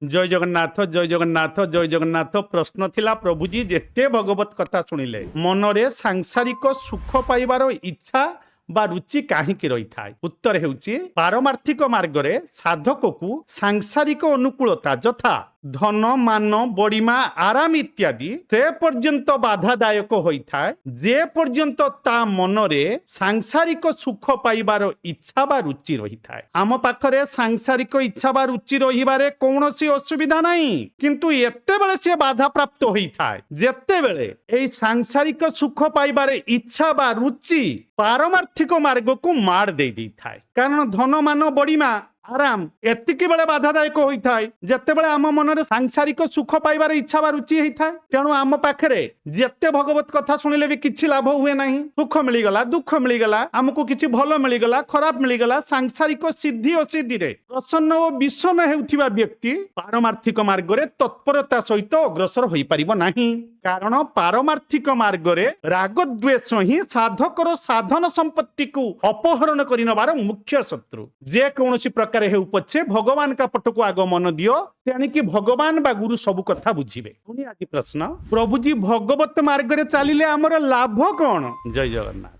ଜୟ ଜଗନ୍ନାଥ, ଜୟ ଜଗନ୍ନାଥ, ଜୟ ଜଗନ୍ନାଥ। ପ୍ରଶ୍ନ ଥିଲା, ପ୍ରଭୁଜୀ, ଯେତେ ଭଗବତ କଥା ଶୁଣିଲେ ମନରେ ସାଂସାରିକ ସୁଖ ପାଇବାର ଇଚ୍ଛା ବା ରୁଚି କାହିଁକି ରହିଥାଏ? ଉତ୍ତର ହେଉଛି, ପାରମାର୍ଥିକ ମାର୍ଗରେ ସାଧକକୁ ସାଂସାରିକ ଅନୁକୂଳତା ଯଥା ଧନ, ମାନ, ବଡ଼ିମା, ଆରାମ ଇତ୍ୟାଦି ସେ ପର୍ଯ୍ୟନ୍ତ ବାଧାଦାୟକ ହୋଇଥାଏ, ଯେ ପର୍ଯ୍ୟନ୍ତ ତା ମନରେ ସାଂସାରିକ ସୁଖ ପାଇବାର ଇଚ୍ଛା ବା ରୁଚି ରହିଥାଏ। ଆମ ପାଖରେ ସାଂସାରିକ ଇଚ୍ଛା ବା ରୁଚି ରହିବାରେ କୌଣସି ଅସୁବିଧା ନାହିଁ, କିନ୍ତୁ ଏତେବେଳେ ସେ ବାଧାପ୍ରାପ୍ତ ହୋଇଥାଏ, ଯେତେବେଳେ ଏଇ ସାଂସାରିକ ସୁଖ ପାଇବାରେ ଇଚ୍ଛା ବା ରୁଚି ପାରମାର୍ଥିକ ମାର୍ଗକୁ ମାଡ଼ ଦେଇ ଦେଇଥାଏ। କାରଣ ଧନ, ମାନ, ବଡ଼ିମା, ଆରାମ ଏତିକି ବେଳେ ବାଧାଦାୟକ ହୋଇଥାଏ, ଯେତେବେଳେ ଆମ ମନରେ ସାଂସାରିକ ସୁଖ ପାଇବାର ଇଚ୍ଛା ବା ରୁଚି ହେଇଥାଏ। ତେଣୁ ଆମ ପାଖରେ ଯେତେ ଭଗବତ କଥା ଶୁଣିଲେ ବି କିଛି ଲାଭ ହୁଏ ନାହିଁ। ସୁଖ ମିଳିଗଲା, ଦୁଃଖ ମିଳିଗଲା, ଆମକୁ କିଛି ଭଲ ମିଳିଗଲା, ଖରାପ ମିଳିଗଲା, ସାଂସାରିକ ସିଦ୍ଧି ଅସିଦ୍ଧିରେ ପ୍ରସନ୍ନ ଓ ବିଷମ ହେଉଥିବା ବ୍ୟକ୍ତି ପାରମାର୍ଥିକ ମାର୍ଗରେ ତତ୍ପରତା ସହିତ ଅଗ୍ରସର ହୋଇପାରିବ ନାହିଁ। କାରଣ ପାରମାର୍ଥିକ ମାର୍ଗରେ ରାଗଦ୍ୱେଷ ହିଁ ସାଧକର ସାଧନ ସମ୍ପତ୍ତିକୁ ଅପହରଣ କରି ନେବାର ମୁଖ୍ୟ ଶତ୍ରୁ। ଯେ କୌଣସି ପ୍ରକାର ହେଉ ପଛେ ଭଗବାନଙ୍କ ପଟକୁ ଆଗ ମନ ଦିଅ, ତେଣିକି ଭଗବାନ ବା ଗୁରୁ ସବୁ କଥା ବୁଝିବେ। ପୁଣି ଆଜି ପ୍ରଶ୍ନ, ପ୍ରଭୁଜୀ, ଭଗବତ ମାର୍ଗରେ ଚାଲିଲେ ଆମର ଲାଭ କଣ? ଜୟ ଜଗନ୍ନାଥ।